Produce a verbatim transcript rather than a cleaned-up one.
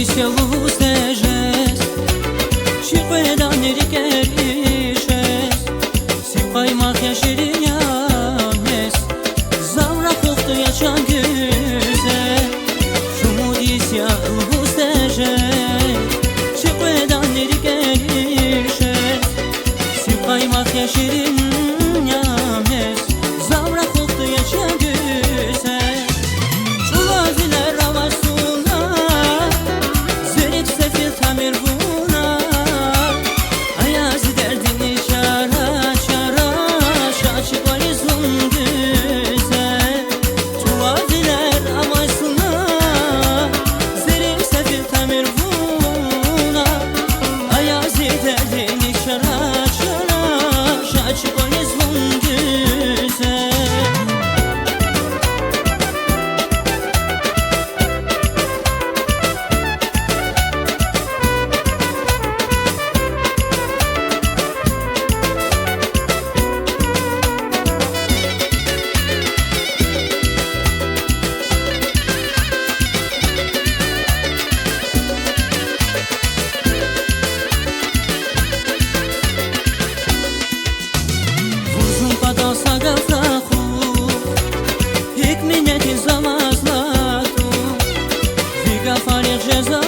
Исялу тежез, чи къведан рикӀер ишез, сив къаймах я, ширин я мез, зав рахух тӀуй я чан гуьзел. Шумуд исялу тежез, чи къведан рикӀер ишез, сив къаймах я, ширин я мез, зав рахух тӀуй я чан гуьзел. ЧӀулав вилер авай суна, зериф сефил тамир вуна, ая зи дердини чара, чара, ша чи кӀвализ вун гуьзел. ЧӀулав вилер авай суна, зериф сефил тамир вуна, ая зи дердини чара, чара, ша чи кӀвализ вун гуьзел. Вун зун патал са гаф рахух, гьикӀ минетиз аваз лагь тун, ви гафарихъ жезва